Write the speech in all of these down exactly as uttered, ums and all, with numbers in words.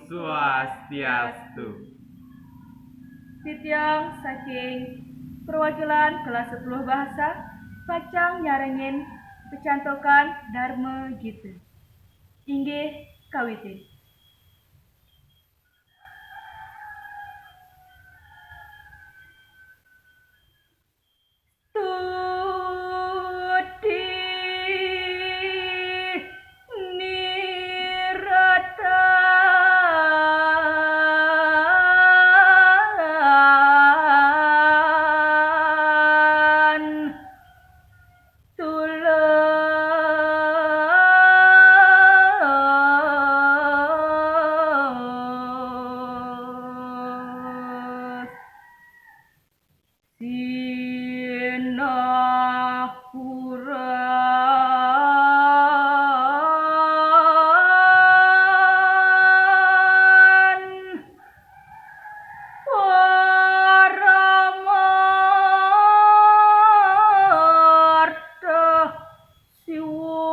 Swastiastu. Titiang saking perwakilan kelas sepuluh bahasa pacang nyarengin pecantokan Dharma Gita. Inggih kawitin. Tuti niratan tulus. Sinahuran paramartha Siwa.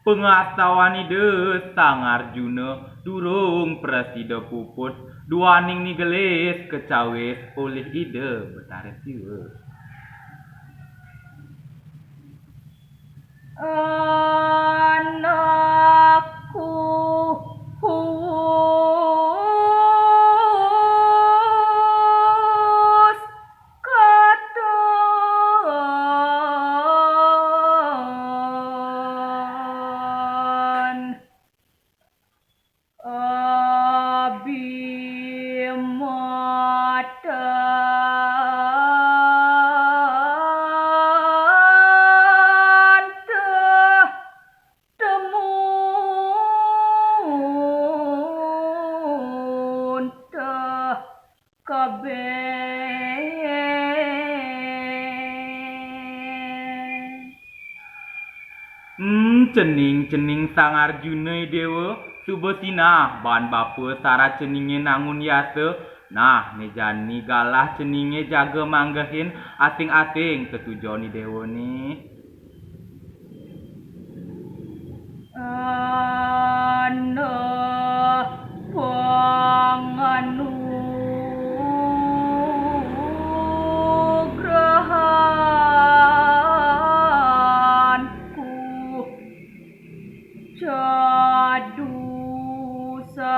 Pangastawan Ida Sang Arjuna durung prasida puput duaning nigelis kacawis olih Ida Betara Siwa. Anakku wus katon abimata temunta kabeh. Hmm, cening-cening Sang Arjuna, I Dewa, suba sinah baan bapa sarat ceningé nangun yasa. Nah, né jani galah ceningé jaga manggehin asing-asing tetujon I Dewa né. Aneh panganugrahanku cadu sakti.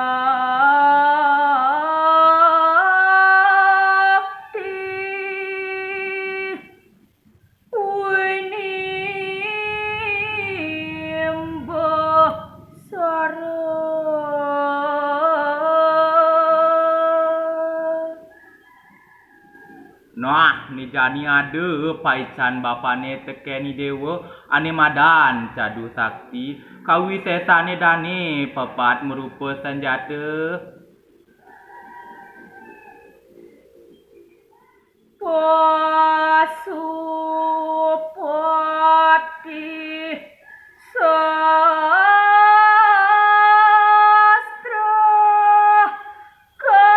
Winimbasara. Nah, né jani ada paican bapané tekén I Déwa ané madan Cadu Sakti, kawisésané dané pepat marupa sanjata. Pasupati sastra kastu.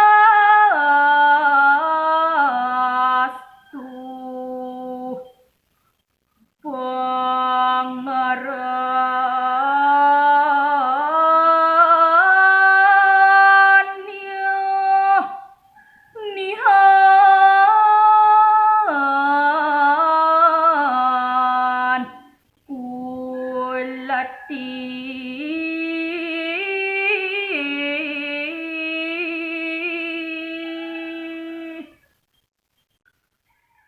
Pangaranya nihan ulati.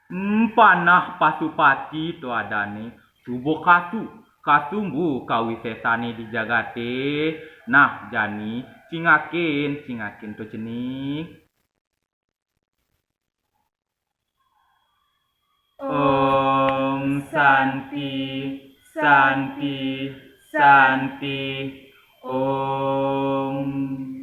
Empanah Pasupati to adané, suba kasu, kasumbu kawisésané di jagaté. Nah, jani cingakin, cingakin to cening. Om Santi, Santi, Santi, Om.